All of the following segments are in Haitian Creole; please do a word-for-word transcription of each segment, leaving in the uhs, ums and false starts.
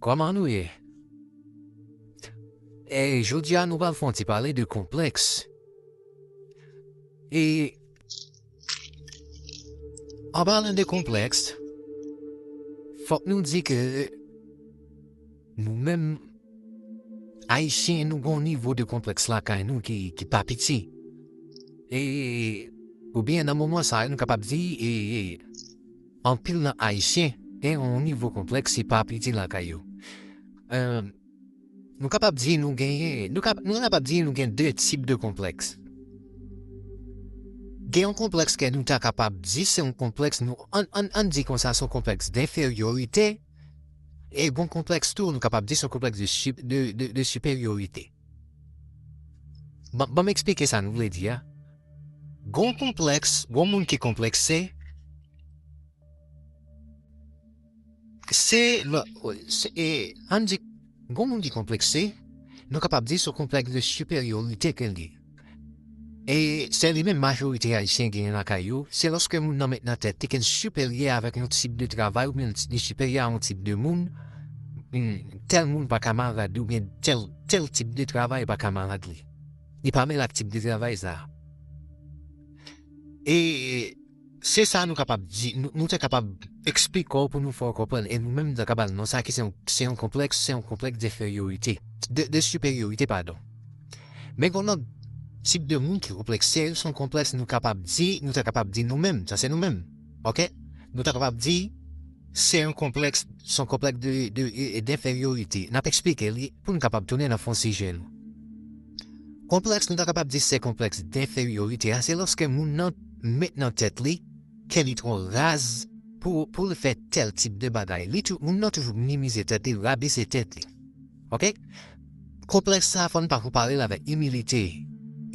Kòman nou ye? E jodi a nou pral fè yon ti pale de konplèks. E an palan de konplèks, fòk nou di ke nou menm Ayisyen, nou gen yon nivo de konplèks lakay nou ki, ki pa piti. E, oubyen nan moman sa a, nou kapab di, e, e, anpil nan Ayisyen gen yon nivo konplèks ki pa piti lakay yo. E, nou kapab di nou genyen, nou kap-, nou kapab di nou gen de tip de konplèks. Gen yon konplèks ke nou ta kapab di se yon konplèks, nou, ann, ann, ann di konsa, se yon konplèks denferyorite, e gen yon konplèks tou, nou kapab di se yon konplèks de, sup-, de, de, de siperyorite. Ban, ban m eksplike sa nou vle di a. Gen yon konplèks, gen yon moun ki konplekse, se, lè, se, e, ann di, gen yon moun ki konplekse, nou kapab di se yon konplèks de siperyorite ke l gen. E se li menm majorite Ayisyen genyen lakay yo, se lòske moun nan met nan tèt li ke l siperyè avèk yon tip de travay oubyen li siperyè a yon tip de moun, hmm, tèl moun pa kamarad li oubyen tèl, tèl tip de travay pa kamarad li. Li pa mele ak tip de travay sa a. E se sa nou kapab di, nou, nou te kapab eksplike w pou nou fè w konprann. E nou menm, nou ta ka ba l non sa ki se yon, se yon konplèks, se yon konplèks denferyorite, de, de siperyorite, padon. Men gen yon lòt tip de moun ki konplekse, se yon konplèks nou kapab di, nou ta kapab di nou menm, sa se nou menm. Oke? Nou ta kapab di, se yon konplèks, se yon konplèks de, de, e, e, denferyorite. N ap eksplike li pou nou kapab tounen nan fon sijè nou. Konplèks, nou ta kapab di se konplèks denferyorite a, se lòske moun nan met nan tèt li ke li twò raz pou, pou l fè tèl tip de bagay. Li tou, moun nan toujou minimize tèt li, rabese tèt li. Oke? Konplèks sa a, fò n pa konpare l avèk imilite.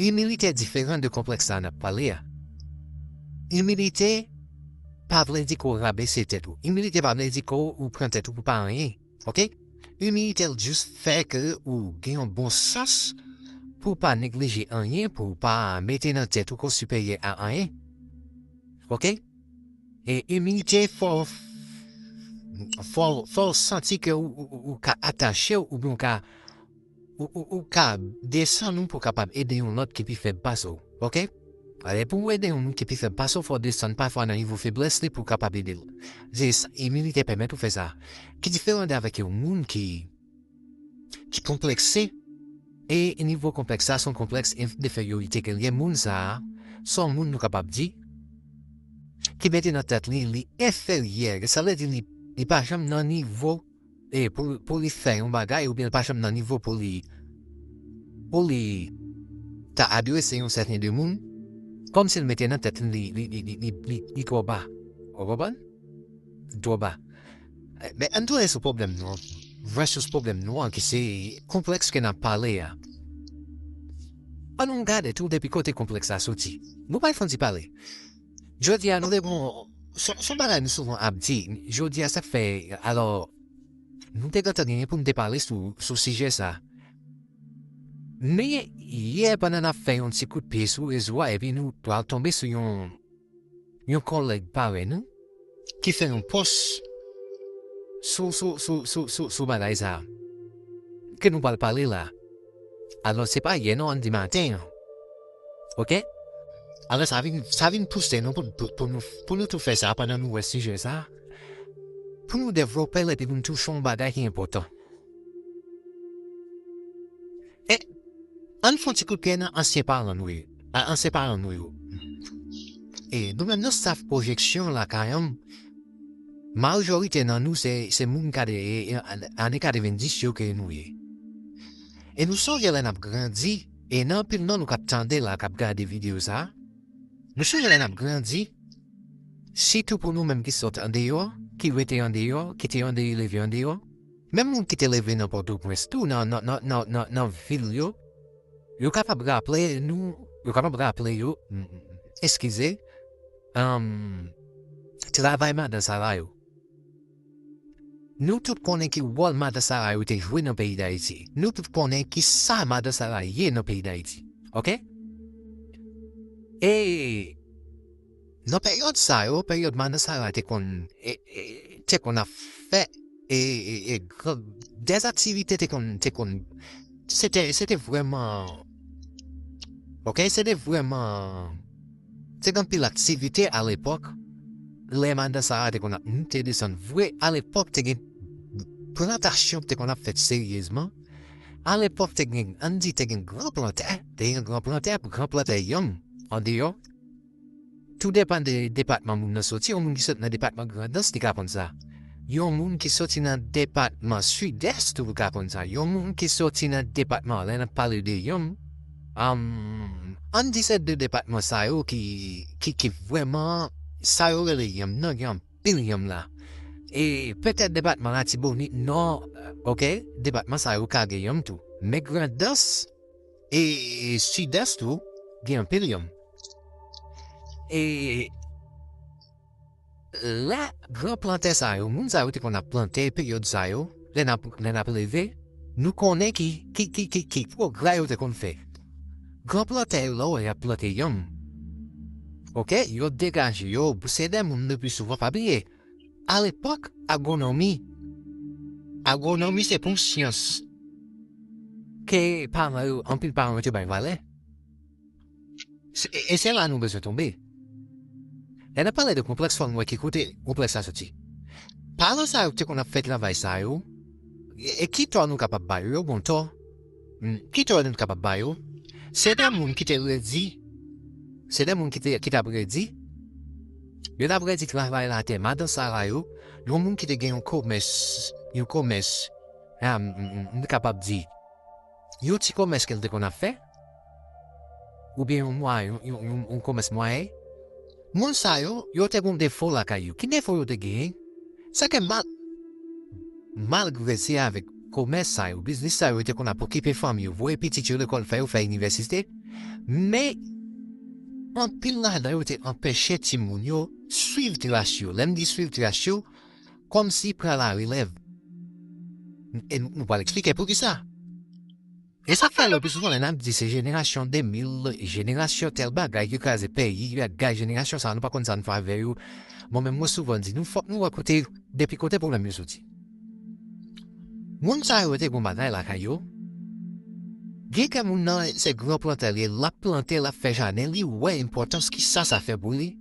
Imilite diferan de konplèks sa a n ap pale a. Imilite pa vle di ke w rabese tèt ou. Imilite pa vle di ke w pran tèt ou pou pa anyen. Oke? Imilite l jis fè ke ou gen yon bon sans pou w pa neglije anyen, pou w pa mete nan tèt ou ke w siperyè a anyen. Oke? E imilite fò, fò, fò w santi ke ou, ou, ou, ou ka atache w oubyen ou ka, ou, ou, ou ka desann ou pou w kapab ede yon lòt ki pi fèb pase w. Oke? Alè, pou w ede yon moun ki pi fèb pase w, fò w desann pafwa nan nivo feblès li pou w kapab ede l. Se sa, imilite pèmèt ou fè sa. Ki diferan de avèk yon moun ki, ki konplekse, e nivo konplèks sa, se yon konplèks enf-, denferyorite ke l ye. Moun sa a, se yon moun nou kapab di, ki mete nan tèt li, li enferyè. Sa vle di li, li pa janm nan nivo, e pou, pou li fè yon bagay, oubyen li pa janm nan nivo pou li, pou li ta adrese yon sèten de moun, kòmsi l mete nan tèt li, li, li twò ba. Ou konprann? Twò ba. Men ann tounen sou pwoblèm nou an. Versus pwoblèm nou an, ki se konplèks ke n ap pale a. Ann nou gade tou depi kote konplèks la soti. Nou pral fè yon ti pale. Jodi a, nou te gon, se, se yon bagay nou souvan ap di. Jodi a, sa k fè, alò, nou te gentan genyen pou nou te pale sou, sou sijè sa. Men, yè, pandan n ap fè yon ti kout pye sou rezo a, epi nou pral tonbe sou yon, yon kòlèg parèy nou ki fè yon pòs sou, sou, sou, sou, sou, sou bagay sa a ke nou pral pale la. Alò, se pa yè non, ann di maten an. Oke? Alò, sa vin, sa vin pouse nou pou, pou, pou nou, pou nou tou fè sa pandan nou wè sijè sa a. Pou nou devlope l epi pou nou touche yon bagay ki enpòtan. E, ann fè yon ti kout pye nan ansyen paran nou yo. A, ansyen paran nou yo. E, nou menm nan staf pwojeksyon lakay an, majorite nan nou se, se moun kade, e, e, ane katrevenndis yo ke nou ye. E nou sonje lè n ap grandi, e nan anpil nan nou k ap tande la, k ap gade videyo sa a, nou sonje lè n ap grandi, sitou pou nou menm ki sot andeyò, ki rete andeyò, ki te andeyò, leve andeyò, menm moun ki te leve nan Pòtoprens tou, nan, nan, nan vil yo, yo kapab raple nou, yo kapab raple yo, m, m, eskize, anm, travay madan Sara yo. Nou tout konnen ki wòl madan Sara yo te jwe nan peyi Dayiti. Nou tout konnen ki sa madan Sara ye nan peyi Dayiti. Oke? E nan peryòd sa yo, peryòd madan Sara te konn, e, e, te konn ap fè e, e, e gran, dèzaktivite te konn, te konn, se te, se te vrèman, ok, se te vrèman, te gen anpil aktivite alepòk, lè madan Sara te konn ap monte desann vre, alepòk te gen plantasyon ki te konn ap fèt seryezman, alepòk te gen, ann di te gen gran plantè, te gen gran plantè, gran plantè yonm, andeyò, tou depann de depatman moun nan soti, yon moun ki sot nan depatman Grandans, li ka konn sa. Yon moun ki soti nan depatman Sidès tou ka konn sa. Yon moun ki soti nan depatman, lè n ap pale de yonm, ann di se de depatman sa yo ki, ki, ki vrèman, sa yo rele yonm nan, gen anpil yonm la. E petèt depatman Latibonit Nò, ok, depatman sa yo ka gen yonm tou. Men Grandans, e Sidès tou, gen anpil yonm. E lè gran plantè sa yo, moun sa yo te konn ap plante peryòd sa yo, lè n ap, lè n ap leve, nou konnen ki, ki, ki, ki, ki pwogrè yo te konn fè. Gran plantè yo la, w wè y ap plante yonm. Ok, yo degaje yo, se de moun le pli souvan pa bliye. Alepòk, agwonomi. Agwonomi se pou syans ke paran yo, anpil paran yo te bay valè. Se, e, e se la nou bezwen tonbe. Lè n ap pale de konplèks, fò n wè ki kote konplèks la soti. Paran sa yo te konn ap fè travay sa yo, e, e ki tò nou kapab ba yo, yo bon tò. Hmm, ki tò nou kapab ba yo? Se de moun ki te redi, se de moun ki te, ki t ap redi, yo t ap redi travay latè, madan Sara yo, yon moun ki te gen yon komès, yon komès, ah, m, m, m, m kapab di, yon ti komès ke l te konn ap fè, oubyen yon mwa, yon, yon, yon, yon komès mwayen. Moun sa yo, yo te gen defo lakay yo. Ki defo yo te genyen? Se ke mal, malgre se avèk komès sa yo, biznis sa yo, yo te konn ap okipe fanmi yo, voye pitit yo lekòl, fè yo fè inivèsite, men anpil ladan yo te anpeche timoun yo swiv tras yo. Lè m di swiv tras yo, kòmsi pran larelèv. E nou, nou pral eksplike poukisa. E sa k fè le pli souvan lè n ap di se jenerasyon de mil, jenerasyon tèl bagay ki kraze peyi, bagay jenerasyon sa a, nou pa konn sa n fè avè yo. Mwen menm, mwen souvan di nou, fòk nou wè kote, depi kote pwoblèm yo soti. Moun sa yo te gon bagay lakay yo. Gen kè moun nan se gran plantè li ye, l ap plante, l ap fè jaden, li wè enpòtans ki sa sa fè pou li.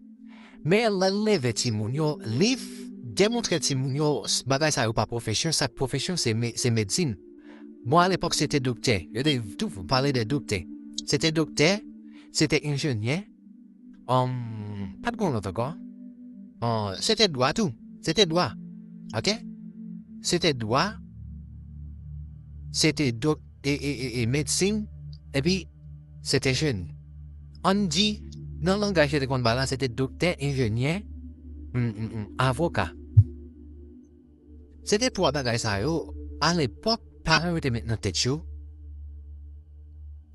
Men lè l leve timoun yo, li demontre timoun yo bagay sa yo pa pwofesyon, sa k pwofesyon se me, se medsin. Bon, alepòk se te doktè, yo te toujou pale de doktè. Se te doktè, se te enjenyè, um, pa t gon lòt ankò. Ah, se te dwa tou, se te dwa. Ok? Se te dwa, se te dok, e, e, e, e medsin, epi se te jeni. Ann di, nan langaj yo te konn ba la, se te doktè, enjenyè, mm, mm, mm, avoka. Se te twa bagay sa yo, alepòk, paran yo te met nan tèt yo,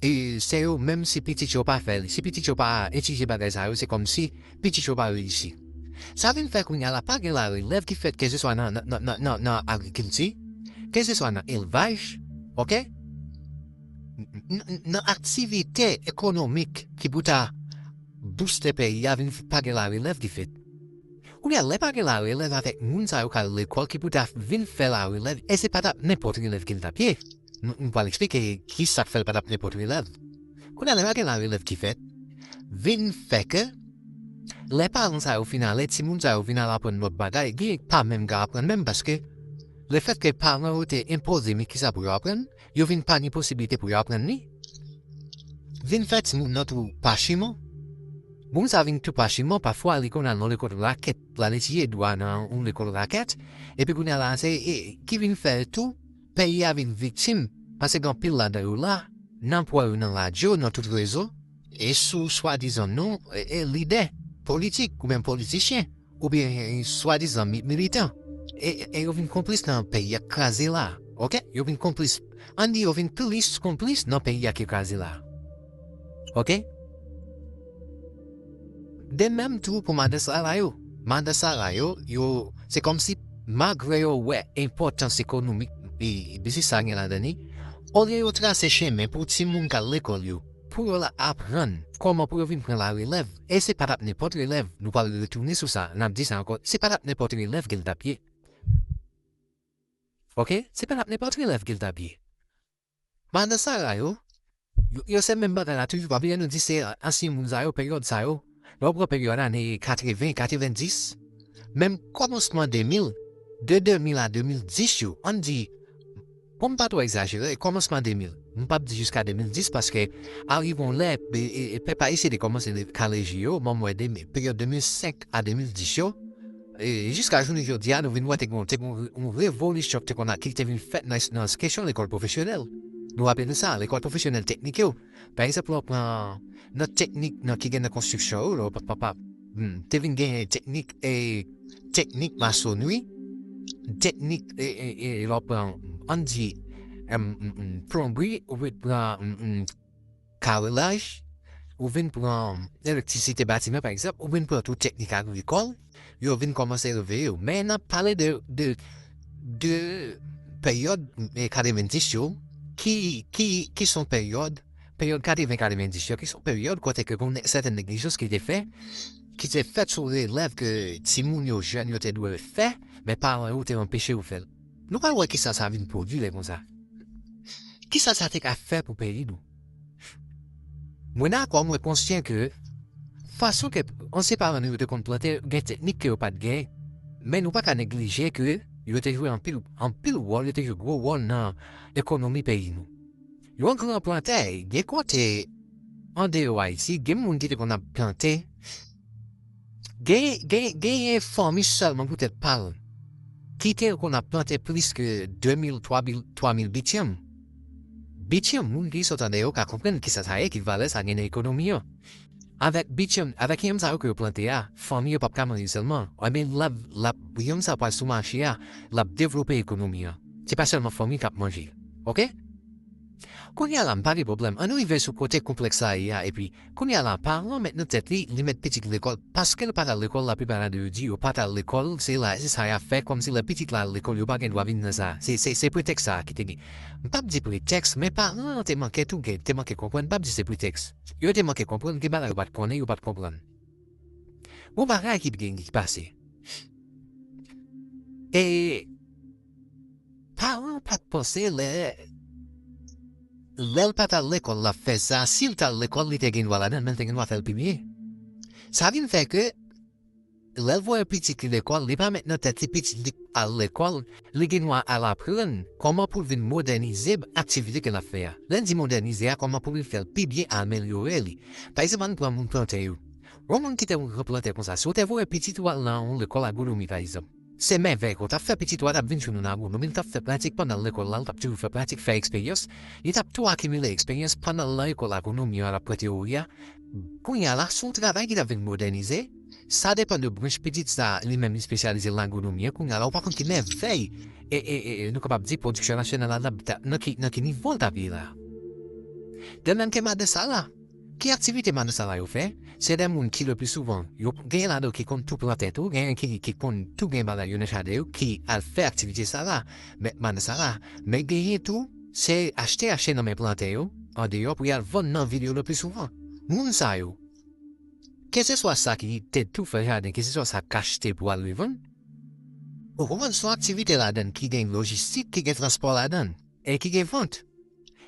e se yo, menm si pitit yo pa fè, si pitit yo pa etidye bagay sa yo, se kòmsi pitit yo pa reyisi. Sa vin fè kounye a la pa gen larelèv ki fèt keseswa nan, nan, nan, nan, nan agrikilti, keseswa nan elvaj, ok? N-, n-, nan aktivite ekonomik ki pou ta bouste peyi a, vin f-, pa gen larelèv ki fèt. Kounye a, lè pa gen larelèv avèk moun sa yo k al lekòl ki pou ta vin fè larelèv, e se pa t ap nenpòt relèv ke l t ap ye. Nou, nou pral eksplike ki sa k fè l pa t ap nenpòt relèv. Kounye a, lè pa gen larelèv ki fèt, vin fè ke lè paran sa yo fin ale, timoun sa yo vin al aprann lòt bagay, gen pa menm ka aprann menm, paske lefètke paran yo te enpoze men kisa pou yo aprann, yo vin pa ni posiblite pou yo aprann li. Vin fè timoun nan tou pachiman. Moun sa vin tou pachiman, pafwa li konn al nan lekòl rakèt, l al etidye dwa nan yon lekòl rakèt, epi kounye a la, se, e, ki vin fè tou, peyi a vin viktim, paske gen anpil ladan yo la, n ap wè yo nan radyo, nan tout rezo, e sou swadizan non, e, e lidè politik oubyen politisyen, oubyen, e, swadizan mi-, militan. E, e yo vin konplis nan peyi a k kraze la, ok? Yo vin konplis, ann di yo vin plis konplis nan peyi a ki kraze la, ok? De menm tou pou madan Sara yo. Madan Sara yo, yo, se kòmsi malgre yo wè enpòtans ekonomik e biznis sa gen ladan li, olye yo trase chemen pou timoun k al lekòl yo, pou yo la aprann kòman pou yo vin pran larelèv. E se pa t ap nenpòt relèv, nou pral retounen sou sa, n ap di sa ankò, se pa t ap nenpòt relèv ke l t ap ye. Ok? Se pa nenpòt elèv ke l t ap ye. Madan Sara yo, yo, yo se menm bagay la toujou. Pa bliye nou di se ansyen moun sa yo, peryòd sa yo. Lè w pran peryòd ane katreven, katrevenndis, menm kòmansman de mil, de de mil a de mil dis yo, ann di, pou m pa twò egzajere, kòmansman de mil, m p ap di jiska de mil dis paske arive yon lè, e, e, e pèp ayisyen te kòmanse le-, kale je yo, bon, m wè de, peryòd de mil senk a de mil dis yo, e jiska jounen jodi a, nou vin wè te gen, te gen yon revolisyon ki te konn, ki te vin fèt nan, nan kesyon lekòl pwofesyonèl. Nou raple nou sa, lekòl pwofesyonèl teknik yo. Pa egzanp, lè w pran nan teknik nan ki gen nan konstriksyon yo, lè w pa, pa, pa, hmm, te vin gen teknik, e, teknik masonri, teknik, e, e, e, lè w pran, ann di, em, m, m, plonbri, ou vin pran, m, m, karelaj, ou vin pran elektrisite batiman, pa egzanp, ou vin pran tou teknik agrikòl, yo vin kòmanse reveye yo. Men n ap pale de, de, de peryòd, e, katrevenndis yo, ki, ki, ki se yon peryòd, peryòd katreven katrevenndis yo, ki se yon peryòd kote ke gen sèten neglijans ki te fè, ki te fèt sou elèv ke timoun yo, jèn yo te dwe fè, men paran yo te anpeche yo fè l. Nou pral wè kisa sa vin pwodui lè konsa. Kisa sa te ka fè pou peyi nou? Mwen dakò, mwen konsyan ke fason ke ansyen paran nou yo te konn plante, gen teknik ke yo pa t gen, men nou pa ka neglije ke yo te jwe anpil, anpil wòl, yo te jwe gwo wòl nan ekonomi peyi nou. Yon gran plantè, gen kote andeyò Ayiti, gen moun ki te konn ap plante, gen, gen, genyen fanmi sèlman poutèt pa l, ki te konn ap plante plis ke de mil, twa mil, twa mil bityèm. Bityèm, moun ki sot andeyò ka konprann kisa sa ye, ki valè sa gen nan ekonomi an. Avèk bityèm, avèk yanm sa yo ke yo plante a, fanmi yo p ap ka manje sèlman. Ebyen, l ap, l ap, yanm sa pral sou mache a, l ap devlope ekonomi an. Se pa sèlman fanmi k ap manje. Ok? Kounye a la, m pa gen pwoblèm. Ann nou rive sou kote konplèks sa ye a, epi kounye a la, paran mèt nan tèt li, li mèt pitit li lekòl, paske l pa t al lekòl, laplipa nan de yo di, yo pa t al lekòl, se la, se sa y ap fè, kòmsi lè pitit la al lekòl, yo pa gen dwa vin nan sa. Se, se, se pretèks sa a ki te gen. M p ap di pretèks, men paran an te manke tou gen, te manke konprann, m p ap di se pretèks. Yo te manke konprann, gen bagay yo pa t konnen, yo pa t konprann. Gon bagay ki gen ki pase. E paran pa t panse lè, lè l pa t al lekòl l ap fè sa, si l t al lekòl, li te gen dwa ladan l, men l te gen dwa fè l pi byen. Sa vin fè ke lè l voye pitit li lekòl, li pa met nan tèt li pitit li al lekòl, li gen dwa al aprann kòman pou l vin modènize aktivite ke l ap fè a. Lè n di modènize a, kòman pou l fè l pi byen, amelyore li. Pa egzanp, ann pran moun plantè yo. Yon moun ki te yon gran plantè konsa, si w te voye pitit ou al nan yon lekòl agwonomi, pa egzanp, se mèvèy ke w t ap fè, pitit ou a t ap vin jwenn yon agwonomi, li t ap fè pratik pandan l lekòl la, li t ap toujou fè pratik, fè eksperyans, li t ap tou akimile eksperyans pandan l nan lekòl agwonomi an, l ap pran teyori a. Kounye a la, se yon travay ki t ap vin modènize, sa depann de branch pitit sa, li menm li espesyalize nan agwonomi an, kounye a la, ou pa konn ki mèvèy, e, e, e, e, nou kapab di pwodiksyon nasyonal la, nan, nan ki, nan ki nivo l t ap ye la. De menm ke madan Sara, ki aktivite madan Sara yo fè? Se de moun ki, le pli souvan, yo genyen ladan yo ki konn tou plantè tou, genyen ki, ki konn tou gen bagay yo nan jaden yo, ki al fè aktivite sa la. Men madan Sara, men genyen tou, se achte, achte nan men plantè yo, andeyò pou y al vann nan vil yo le pli souvan. Moun sa yo, keseswa sa ki te tou fè jaden, keseswa sa k achte pou al revann, ou konprann, se yon aktivite ladan l ki gen lojistik, ki gen transpò ladan l, e ki gen vant.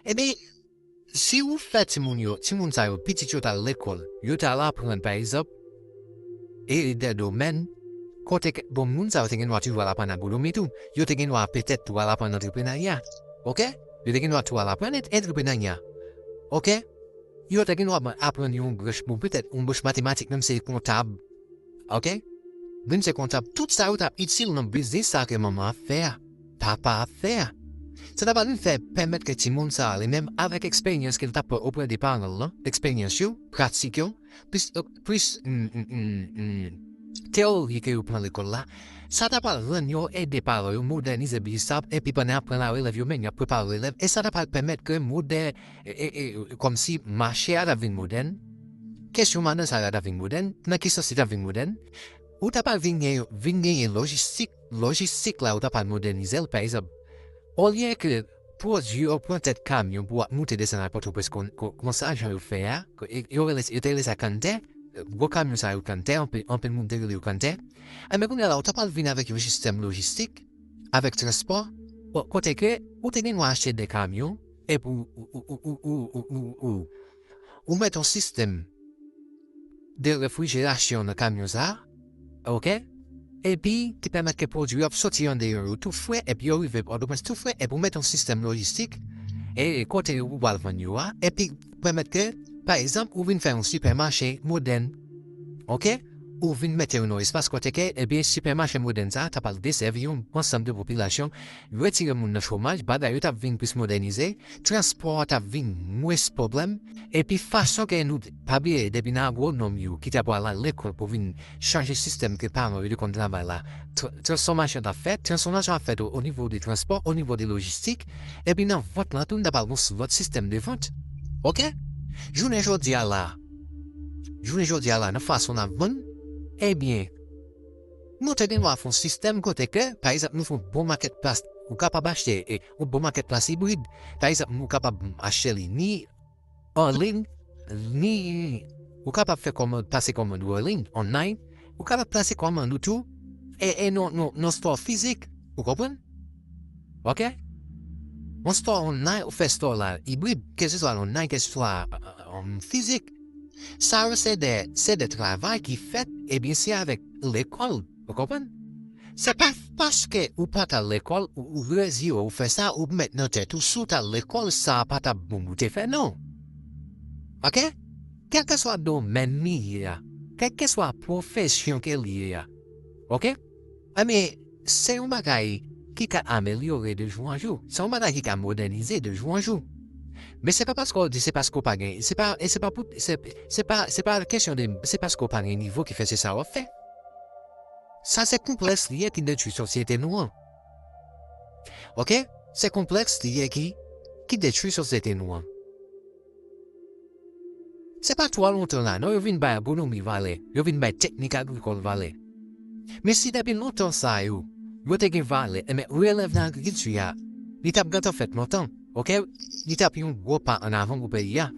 Ebyen, si ou fè timoun yo, timoun sa yo, pitit yo t al lekòl, yo t al aprann, pa egzanp, e de domèn, kote ke, bon, moun sa yo te gen dwa toujou al aprann agwonomi tou, yo te gen dwa petèt tou al aprann antreprenarya. Ok? Yo te gen dwa tou al aprann ant-, antreprenarya. Ok? Yo te gen dwa aprann yon branch, bon, petèt yon branch matematik, menm se kontab. Ok? Vin se kontab, tout sa yo t ap itil nan biznis sa ke manman ap fè a, papa ap fè a. Sa ta pral vin fè pèmèt ke timoun sa a, li menm avèk eksperyans ke l t ap pran oprè de paran l lan, eksperyans yo, pratik yo, plis, plis, mm, mm, mm, mm, teyori ke yo pran lekòl la, sa ta pral rann yo ede paran yo modènize biznis sa, epi pandan y ap pran larelèv yo menm, y ap prepare relèv, e sa ta pral pèmèt ke modè-, e, e, e, kòmsi mache a t ap vin modèn, kesyon madan Sara t ap vin modèn, nan ki sans li t ap vin modèn, ou ta pral vin gen, vin genyen lojistik, lojistik la ou ta pral modènize l, pa egzanp, olye ke pwodui yo pran tèt kamyon pou ap moute desann a Pòtoprens kon, kon, konsa jan yo fè a, e, yo rele, yo te rele sa kanntè, gwo kamyon sa yo kanntè, anpil, anpil moun te rele yo kanntè. Enben kounye a la, ou ta pral vin avèk yon sistèm lojistik, avèk transpò, Bon, kote ke ou te gen dwa achte de kamyon, epi ou, ou, ou, ou, ou, ou, ou, ou, ou, ou met yon sistèm de refrijerasyon nan kamyon sa, oke? Epi ki pèmèt ke pwodui yo ap soti andeyò yo tou fre, epi yo rive Pòtoprens tou fre, epi ou met yon sistèm lojistik, e kote ou pral vann yo a, epi pèmèt ke, pa egzanp, ou vin fè yon sipèmache modèn, oke? Ou vin mete yo nan espas kote ke, ebyen, sipèmache modèn sa a ta pral desèvi yon ansanm de popilasyon, retire moun nan chomaj, bagay yo t ap vin plis modènize, transpò a t ap vin mwens pwoblèm, epi fason ke nou, pa bliye, depi nan agwonòm yo ki ta pral al lekòl pou vin chanje sistèm ke paran yo te konn travay la, tr-, transfòmasyon t ap fèt, transfòmasyon ap fèt o, o nivo de transpò, o nivo de lojistik, epi nan vant lan tou, n ta pral gon lòt sistèm de vant. Oke? Jounen jodi a la, jounen jodi a la, nan fason n ap vann, ebyen, nou te gen dwa fè yon sistèm kote ke, pa egzanp, nou fè yon bon marketplace, ou kapab achte, e, yon bon marketplace ibrid. Pa egzanp, ou kapab achte li ni an liy, ni ou kapab fè kòmand, pase kòmand ou an liy, online, ou kapab pase kòmand ou tou, e, e non, non, non store fizik, ou konprann? Oke? Yon store online, ou fè store la ibrid, keseswa online, keseswa, um, fizik. Sa yo se de, se de travay ki fèt, ebyen, se avèk lekòl, ou konprann? Se pa paske ou pa t al lekòl, ou, ou rezi ou fè sa, ou met nan tèt ou, si w t al lekòl, sa a pa t ap bon pou w te fè, non. Oke? Kèlkeswa domèn li ye a, kèlkeswa pwofesyon ke li ye a, oke? Ebyen, se yon bagay ki ka amelyore de jou an jou. Se yon bagay ki ka modènize de jou an jou. Men se pa paske w di se paske w pa gen, se pa, e se pa pou, se, se pa, se pa kesyon de, se paske w pa gen nivo ki fè se sa w ap fè. Sa se konplèks li ye ki detwi sosyete nou an. Oke? Se konplèks li ye ki, ki detwi sosyete nou an. Se pa twò lontan la, non, yo vin bay agwonomi valè, yo vin bay teknik agrikòl valè. Men si depi lontan sa yo, yo te gen valè, enben, relèv nan agrikilti a, li t ap gentan fèt lontan, oke? Li t ap yon gwo pa ann avan pou peyi a.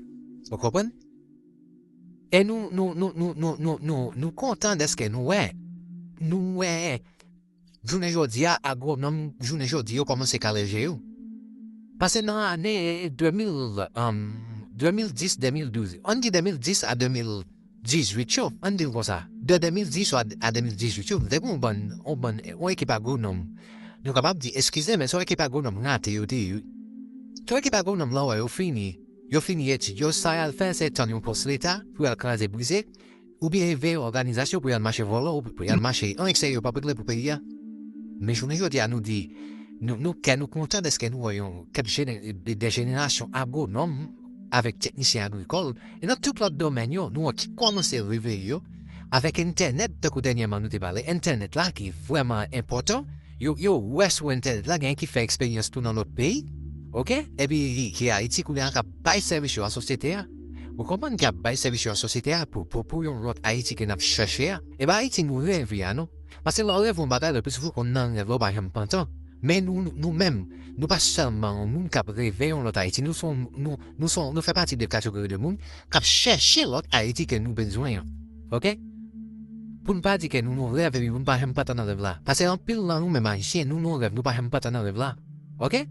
Ou konprann? E nou, nou, nou kontan dèske nou wè, nou wè, jounen jodi a, agwonòm, jounen jodi, yo kòmanse kale je yo. Pase nan ane de mil, um, de mil dis, de mil douz, ann di de mil dis a de mil dizuit yo, ann di l konsa, de de mil dis yo a, a de mil dizuit yo, nou te gen yon bann, yon bann, yon ekip agwonòm. Nou kapab di, eskize, men se yon ekip agwonòm rate yo te ye, wi. Se yon ekip agwonòm la, wè, yo fini, yo fini etid yo, sa y al fè, se tann yon pòs leta pou y al kraze brize, oubyen veye òganizasyon pou y al mache vòlò, pou y al mache anyen k serye yo p ap regle pou peyi a. Men jounen jodi a, nou di, nou, nou kè nou kontan dèske nou wè yon kèk jene-, de, de jenerasyon agwonòm avèk teknisyen agrikòl, e nan tout lòt domèn yo, nou wè ki kòmanse reveye yo avèk entènèt, tankou dènyèman nou te pale, entènèt la ki vrèman enpòtan, yo, yo wè sou entènèt la, gen ki fè eksperyans tou nan lòt peyi, oke? Epi ki Ayiti kounye a k ap bay sèvis yo a sosyete a. Ou konprann, ki ap bay sèvis yo a sosyete a pou, pou, pou yon lòt Ayiti ke n ap chèche a. E pa Ayiti nou reve a, non. Paske lè w reve yon bagay, le pli souvan konn nan rèv la, ou pa janm pantan. Men nou, nou menm, nou pa sèlman yon moun k ap reve yon lòt Ayiti. Nou se yon, nou, nou se yon, nou fè pati de kategori de moun k ap chèche lòt Ayiti ke nou bezwen an. Oke? Pou n pa di ke nou nan rèv epi pou n pa janm pantan nan rèv la. Paske anpil nan nou menm Ayisyen, nou nan rèv, nou pa janm pantan nan rèv la. Oke?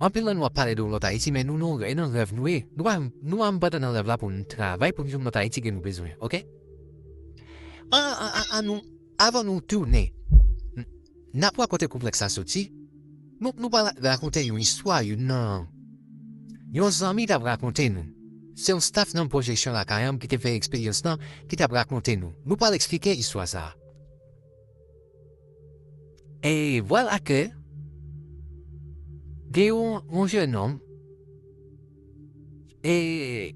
Anpil nan nou ap pale de yon lòt Ayiti, men nou nan rè-, nan rèv nou ye. Nou pa, nou pa janm pantan nan rèv la pou n travay, pou n jwenn lòt Ayiti ke nou bezwen. Oke? An, an, an, an nou, avan nou tounen, n, n ap wè kote konplèks la soti. Nou, nou pral rakonte yon istwa, youn nan, yon zanmi t ap rakonte nou. Se yon staff nan Pwojeksyon Lakay An ki te fè eksperyans lan, ki t ap rakonte nou. Nou pral eksplike istwa sa a. E vwala ke gen yon, yon jennonm, e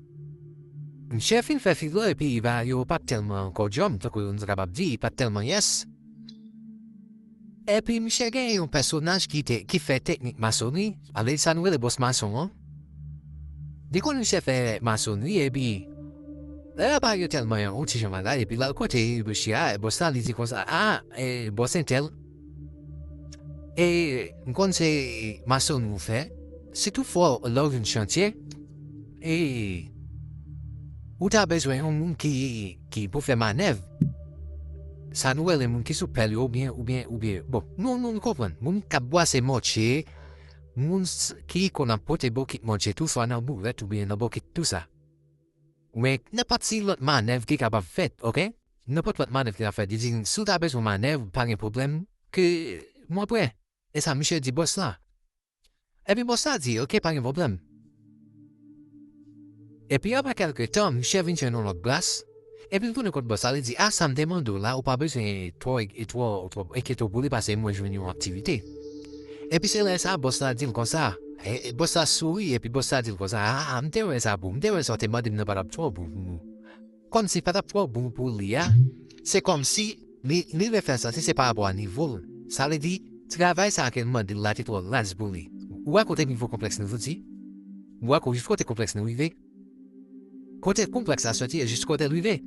misye fin fè filo, epi bagay yo pa t tèlman kòdyòm, tankou nou ta kapab di, li pa t tèlman yès. Epi misye gen yon pèsonaj ki te, ki fè teknik masonri, ale sa nou rele bòs mason an. Li konn misye fè masonri, epi lè bagay yo tèlman yon ti jan malad, epi l al kote misye a, bòs la, li di konsa, "A, e, bòs entèl, e, m konn se masonri ou fè, si toutfwa lè w jwenn chantye, e, ou ta bezwen yon moun ki, ki pou fè manèv." Sa nou rele moun ki sou pèl yo, oubyen, oubyen, oubyen, bon, nou, nou, nou konprann. Moun k ap bwase mòtye, moun s- ki konn ap pote bokit manje tou, swa nan boulèt oubyen nan bokit tou sa. Men nenpòt ti lòt manèv ki kapab fèt, oke? Nenpòt lòt manèv ki kapab fèt. Li di, si w ta bezwen manèv, pa gen pwoblèm, ke mwen prè. E sa misye di bòs la. Epi bòs la di, oke, pa gen pwoblèm. Epi apre kèlke tan, misye vin jwenn yon lòt bras. Epi l tounen kot bòs la, li di, a, sa m te mande w la, ou pa bezwen twò, e twò, twò enkyete w pou li, paske mwen jwenn yon aktivite. Epi se lè sa, bòs la di l konsa, e, e bòs la souri, epi bòs la di l konsa, a, a, m te wè sa pou, m te wè sa w te mande m nan pa t ap twò bon pou mwen. Kòmsi pa t ap twò bon pou li a, se kòmsi li, li vle fè l santi se pa rapò a nivo l. Sa vle di, travay sa a ke l mande l la te twò raz pou li. Ou wè kote nivo konplèks nou soti? Ou wè ko- jis kote konplèks nou rive? Kote konplèks la soti e jis kote l rive?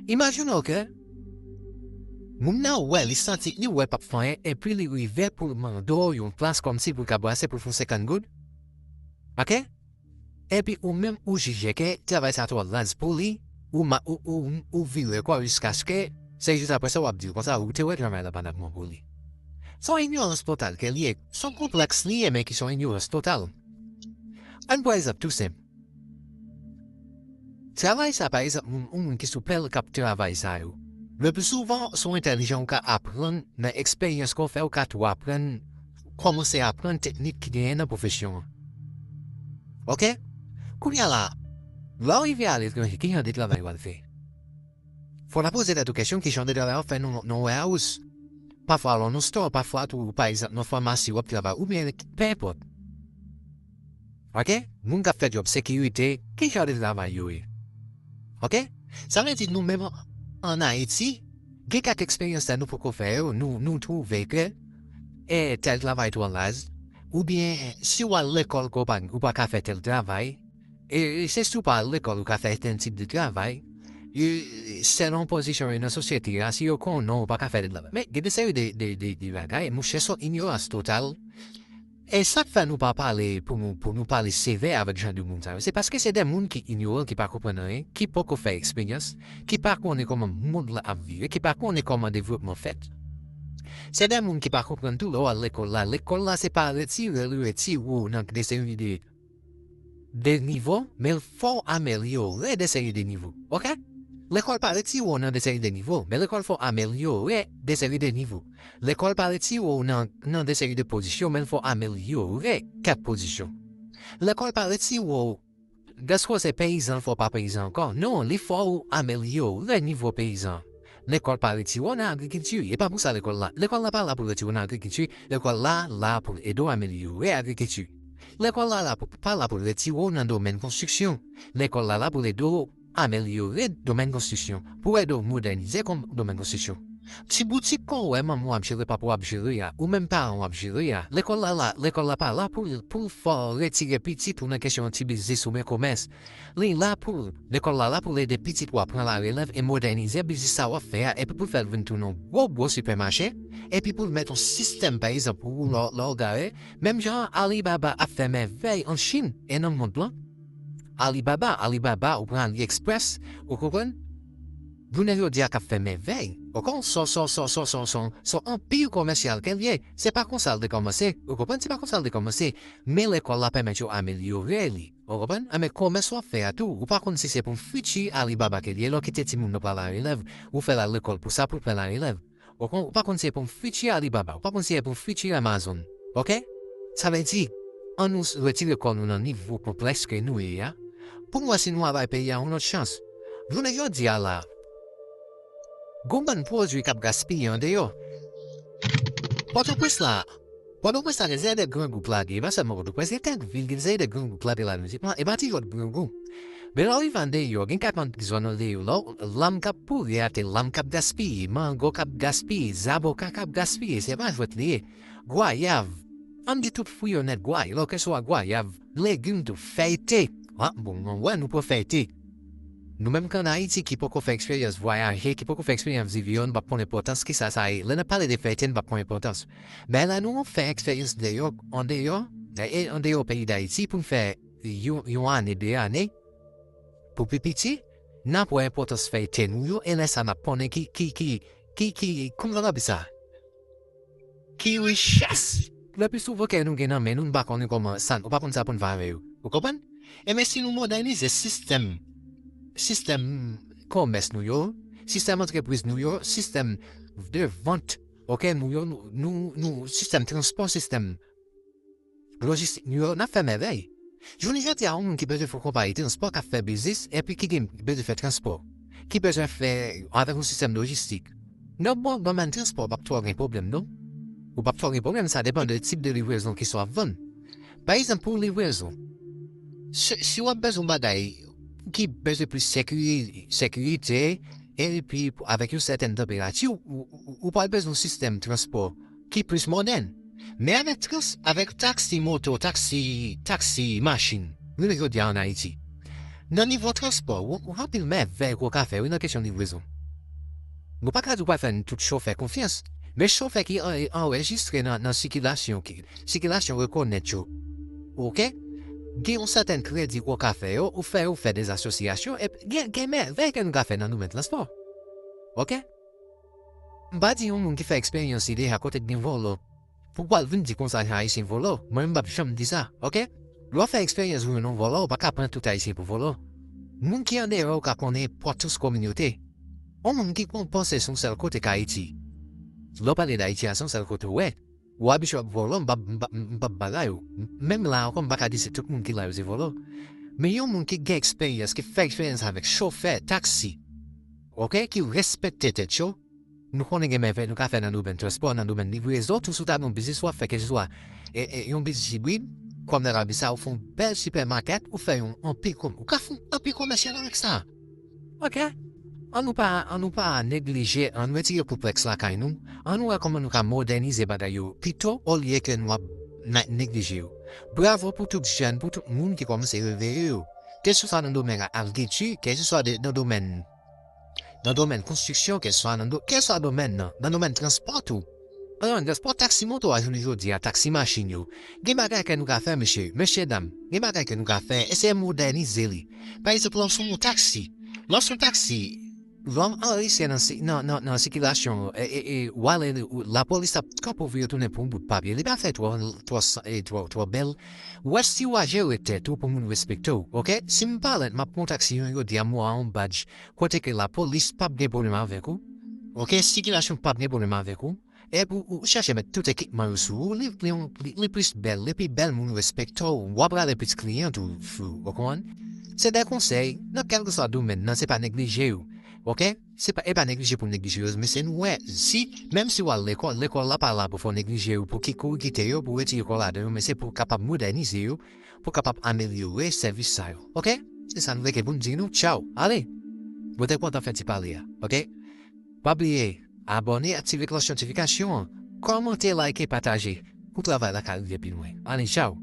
Imajine w ke moun nan wè, li santi, li wè p ap fè anyen, epi li rive pou l mande w yon plas kòmsi pou l ka brase pou l fè yon senkant goud. Oke? Epi ou menm ou jije ke travay sa twò raz pou li, ou, ma, ou, ou, ou vire kò w jiskaske se jis apre sa w ap di l konsa ou te wè travay la pa t ap bon pou li. Se yon inyorans total ke l ye. Se yon konplèks li ye, men ki se yon inyorans total. Ann pran egzanp tou senp. Travay sa, pa egzanp, moun, yon moun ki sou pèl k ap travay sa yo. Le pli souvan, se yon entèlijan ou ka aprann nan eksperyans ke w fè, ou ka tou aprann, kòmanse aprann teknik ki genyen nan pwofesyon an. Oke? Kounye a la, lè w rive aletranje, ki jan de travay w al fè? Fò w ta poze tèt ou kesyon, ki jan de travay w ap fè nan, nan warehouse? Pafwa, lè w nan store, pafwa tou, pa egzanp, nan famasi w ap travay, oubyen, pe enpòt. Oke? Moun k ap fè djòb sekirite, ki jan de travay yo ye? Oke? Sa vle di nou menm an Ayiti, gen kèk eksperyans la nou poko fè yo, nou, nou twouve ke, e, tèl travay twò raz, oubyen si w al lekòl ke w pa, ou pa ka fè tèl travay, e, e se si w pa al lekòl ou ka fè tèl tip de travay, e, selon pozisyon yo nan sosyete a, si yo konnen w pa ka fè tèl travay. Men, gen de seri de, de, de, de bagay, monchè, se yon inyorans total. E sa k fè nou pa pale pou nou, pou nou pale sevè avèk jan de moun sa yo, se paske se de moun ki inyoran, ki pa konprann anyen, ki poko fè eksperyans, ki pa konnen kòman mond la ap vire, ki pa konnen kòman devlopman fèt. Se de moun ki pa konprann tou lè w al lekòl la. Lekòl la se pa retire, li retire w nan de seri de, de nivo, men fò w amelyore de seri de nivo. Oke? Lekòl pa retire w nan de seri de nivo, men lekòl fè w amelyore de seri de nivo. Lekòl pa retire w nan, nan de seri de pozisyon, men l fè w amelyore kèk pozisyon. Lekòl pa retire w, dèske w se peyizan, l fè w pa peyizan ankò. Non, li fè w amelyore nivo peyizan. Lekòl pa retire w nan agrikilti, e pa pou sa lekòl la. Lekòl la pa la pou retire w nan agrikilti, lekòl la la pou l ede w amelyore agrikilti. Lekòl la la pou, pa la pou l retire w nan domèn konstriksyon. Lekòl la la pou l ede w amelyore domèn konstriksyon, pou ede w modènize kon- domèn konstriksyon. Ti boutik ke w wè manman w ap jere, papa w ap jere a, ou menm paran w ap jere a, lekòl la la, lekòl la pa la pou l, pou l fè w retire pitit ou nan kesyon ti biznis oubyen komès. Li la pou, lekòl la la pou l ede pitit w ap pran larelèv e modènize biznis sa w ap fè a, epi pou l fè l vin tounen yon gwo, gwo sipèmache, epi pou l mete yon sistèm, pa egzanp, pou ou lè, lè w gare, menm jan Alibaba ap fè mèvèy an Chin e nan mond lan. Alibaba, Alibaba, ou pran AliExpress, ou konprann? Jounen jodi a k ap fè mèvèy. Oke, se, se, se, se, se, se, se anpi komèsyal ke l ye. Se pa konsa l te kòmanse, ou konprann? Se pa konsa l te kòmanse. Men lekòl la pèmèt yo amelyore li. Ou konprann? Anben, komès w ap fè a tou, ou pa konn si se pou fiti Alibaba ke l ye, lè w kite timoun nan pran larelèv, ou fè l al lekòl pou sa, pou l pran larelèv. Ou konn, ou pa konn si se pou fiti Alibaba, ou pa konn si se pou fiti Amazon. Oke? Sa vle di, ann nou retire kò nou nan nivo konplèks ke nou ye a, pou n wè si nou a bay peyi a yon lòt chans. Jounen jodi a la, gon bann pwodui k ap gaspiye andeyò. Pòtoprens la, Pòtoprens la gen seri de grangou k lage, e pa sèlman Pòtoprens, gen kèk vil gen seri de grangou k lage la mizik lan, e pa ti jwèt grangou. Men lè w rive andeyò, gen kèk bann zòn andeyò, lè w, lanm k ap pouri atè, lanm k ap gaspiye, mango k ap gaspiye, zaboka k ap gaspiye, se pa jwèt li ye. Gwayav, ann di tout fwi yo nèt, gwayav, keseswa gwayav, legim tou, fèy te. Ah, bon, mwen wè nou pran fèy te. Nou menm k ann Ayiti ki poko fè eksperyans vwayaje, ki poko fè eksperyans viv yo, nou p ap konn enpòtans kisa sa ye. Lè n ap pale de fèy te, nou p ap konn enpòtans. Men lè nou fè eksperyans deyò, andeyò, e, e andeyò peyi Dayiti pou n fè yon, yon ane, de ane, pou pi piti, n ap wè enpòtans fèy te nou yo, e lè sa n ap konnen ki, ki, ki, ki, ki, kòman n ap di sa? Ki richès Le pli souvan kè nou gen nan men nou, nou pa konnen kòman sa, ou pa konn sa pou n fè avè yo. Ou konprann? Ebyen, si nou modènize sistèm, sistèm kòmès nou yo, sistèm antrepriz nou yo, sistèm de vant, oke, nou yo, nou, nou, nou, sistèm transpò, sistèm lojistik nou yo, n ap fè mèvèy. Jounen jodi a, yon moun ki bezwen fè yon konpayi transpò, k ap fè biznis, epi ki gen, ki bezwen fè transpò, ki bezwen fè avèk yon sistèm lojistik, nan bon domèn transpò, w p ap twò gen pwoblèm, non. Ou p ap twò gen pwoblèm, sa depann de tip de livrezon ki sa w ap vann. Pa egzanp, pou livrezon, si, si w ap bezwen yon bagay ki bezwen plis sekiri-, sekirite, epi pou, avèk yon sètèn tanperati, ou, ou, ou, ou pral bezwen yon sistèm transpò ki plis modèn. Men avèk trans-, avèk taksi moto, taksi, taksi machin, jounen jodi a ann Ayiti, nan nivo transpò, ou, ou anpil mèvèy ke w ka fè, wi, nan kesyon livrezon. Nou pa ka di w pral fè tout chofè konfyans, men chofè ki an-, anrejistre nan, nan sikilasyon, ki, sikilasyon rekonèt yo, oke? Gen yon sètèn kredi ke w ka fè yo, ou fè yo fè de asosyasyon, epi gen, gen mèvèy ke nou ka fè nan domèn transpò. Oke? M pa di yon moun ki fè eksperyans li deja kote k gen vòlò pou w al vin di konsa se Ayisyen vòlò. Mwen menm m p ap janm di sa, oke? Lè w fè eksperyans ou jwenn yon vòlò, ou pa ka pran tout Ayisyen pou vòlò. Moun ki andeyò yo ka konnen enpòtans kominote. Yon moun ki konn panse se yon sèl kote k Ayiti. Lè w pale d Ayiti a, se yon sèl kote w wè. Ou abitye ap vòlò, m p ap, m p ap, m p ap bagay ou. Menm la ankò, m pa ka di se tout moun ki la yo se vòlò. Men yon moun ki gen eksperyans, ki fè eksperyans avèk chofè taksi, oke, ki respekte tèt yo, nou konnen gen mèvèy nou ka fè nan domèn transpò, nan domèn livrezon, tou si w ta gen yon biznis w ap fè, keseswa, e, e, yon biznis ibrid, kòm nan lavi sa, ou fè yon bèl sipèmakèt, ou fè yon anpil kòm-, ou ka fè yon anpil komèsyal avèk sa. Oke? An nou pa, an nou pa neglije, an nou retire konplèks lakay nou, an nou wè kòman nou ka modènize bagay yo pito, olye ke nou ap ne-, neglije yo. Bravo pou tout jèn, pou tout moun ki kòmanse reveye yo. Keseswa nan domèn agrikilti, keseswa de, nan domèn, nan domèn konstriksyon, keseswa nan do-, keseswa domèn nan, nan domèn transpò tou. An, transpò taksi moto a jounen jodi a, taksi machin yo. Gen bagay ke nou ka fè, mesye, mesye dam, gen bagay ke nou ka fè, eseye modènize li. Pa egzanp, lè w sou yon taksi, lè w sou yon taksi, lè w anrejistre nan si-, nan, nan, nan sikilasyon, e, e, e, w ale, ou, lapolis ap kanpe w vire tounen pou yon bout papye. Li pa fè twò, twò, e, twò, twò bèl. Ou wè si w a jere tèt ou pou moun respekte w, oke? Si m pa lent, m ap pran yon taksi, yon jodi a, m wè yon badj, kote ke lapolis p ap gen pwoblèm avèk ou, oke? Sikilasyon p ap gen pwoblèm avèk ou. Epi ou, ou chèche met tout ekipman yo sou ou, li, li, li, li plis bèl, li pi bèl, moun respekte w, w ap rale plis kliyan tou, ou konprann? Se de konsèy, nan kèlkeswa domèn nan, se pa neglije yo, oke? Se pa, e pa neglije pou neglije yo, men se nou wè, si, menm si w al lekòl, lekòl la pa la pou fè w neglije yo, pou ki kou w kite yo, pou w retire kò ladan yo, men se pou w kapab modènize yo, pou w kapab amelyore sèvis sa yo, oke? Se sa nou te gen pou n di nou, tchaw, ale! Mwen te kontan fè ti pale a, oke? Pa bliye, abòne, aktive klòch notifikasyon an, kòmante, like, pataje, pou travay la ka rive pi lwen. Ale, tchaw!